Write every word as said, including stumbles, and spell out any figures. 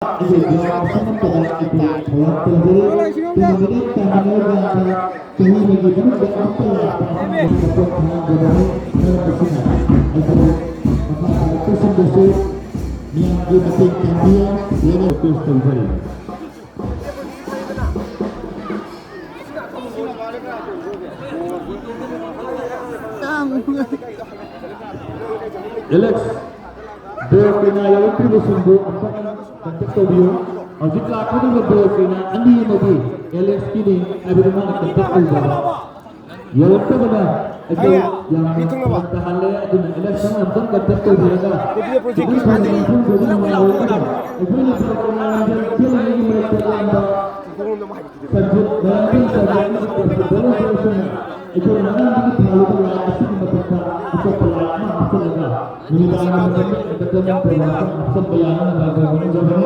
ꯑꯩꯈꯣꯏ ꯒ꯭ꯔꯥꯎꯟ ꯑꯁꯤꯃꯛꯇꯗ ꯑꯩꯈꯣꯏ ꯊꯧꯔꯥꯡ ꯇꯧꯖꯔꯤ꯫ ꯇꯣꯔꯅꯥꯃꯦꯟ ꯇꯥꯃꯤꯟꯅꯔꯀꯥꯟꯗ ꯆꯍꯤ ꯑꯃꯒꯤ ꯃꯅꯨꯡꯗ ꯑꯃꯠꯇ ꯂꯥꯛꯄ ꯑꯃꯠꯇ ꯄꯣꯠ ꯊꯥꯡꯖꯕꯅꯤ꯫ ꯃꯔꯝ ꯑꯁꯤꯅ ꯑꯩꯈꯣꯏ ꯃꯈꯥ ꯇꯥꯔꯛꯄꯁꯤꯡꯗꯁꯨ ꯃꯤꯌꯥꯝꯒꯤ ꯃꯇꯦꯡ ꯄꯥꯡꯕꯤꯌꯨ ꯍꯥꯏꯅ ꯔꯤꯀ꯭ꯋꯦꯁ ꯇꯧꯖꯔꯤ꯫ ꯑꯦꯂꯦꯛꯁ, ꯕꯣꯜ ꯀꯩꯅꯥ ꯌꯥꯎꯔꯛꯇ꯭ꯔꯤꯕꯁꯤꯡꯕꯨ ꯑꯝꯇꯪ ꯀꯟꯇꯦꯛ ꯇꯧꯕꯤꯌꯨ꯫ ꯍꯧꯖꯤꯛ ꯂꯥꯛꯀꯗꯧꯔꯤꯕ ꯕꯣꯜ ꯀꯩꯅꯥ ꯑꯅꯤ ꯑꯃꯗꯤ ꯑꯦꯂꯦꯛꯁꯀꯤꯅꯤ ꯍꯥꯏꯕꯗꯨ ꯃꯥꯅ ꯀꯟꯇꯦꯛ ꯇꯧꯖꯕ꯫ ꯌꯧꯔꯛꯇꯕꯅ ꯑꯩꯈꯣꯏ ꯌꯥꯝꯅ ꯐꯔꯛ ꯇꯥꯍꯜꯂꯦ꯫ ꯑꯗꯨꯅ ꯑꯦꯂꯦꯛꯁꯟ ꯑꯃꯇꯪ ꯀꯟꯇꯦꯛ ꯇꯧꯕꯤꯔꯒ ꯈꯤꯇꯪ ꯊꯨꯅ ꯃꯐꯝ ꯈꯨꯗꯤꯡꯃꯛ ꯌꯧꯔꯛꯄꯗ ꯑꯩꯈꯣꯏꯅ ꯕꯣꯜ ꯀꯩꯅꯥ ꯂꯝꯖꯦꯜ ꯆꯦꯜꯂꯤꯉꯩꯒꯤ ꯃꯔꯛꯇ ꯑꯌꯥꯝꯕ ꯁꯟꯖꯤꯠ ꯃꯌꯥꯝꯒꯤ ꯁꯟꯖꯤꯠ ꯚꯣꯂꯨꯟꯇꯤꯌꯔꯁꯤꯡꯅ ꯑꯩꯈꯣꯏꯅ ꯑꯉꯥꯡꯗꯒꯤ ꯊꯥꯜꯂꯤꯕ ꯂꯥꯏꯠ ꯑꯁꯤꯒꯤ ꯃꯊꯛꯇ ꯑꯇꯣꯞꯄ ꯂꯥꯏꯠ ꯑꯃ ꯍꯥꯞꯆꯤꯜꯂꯒ ꯅꯨꯃꯤꯗꯥꯡꯒꯤ ꯃꯇꯝꯗ entertainment program ꯑꯃ ꯍꯥꯞꯆꯤꯟꯕ ꯌꯥꯅꯅꯕ ꯉꯝꯖꯕꯅꯤ꯫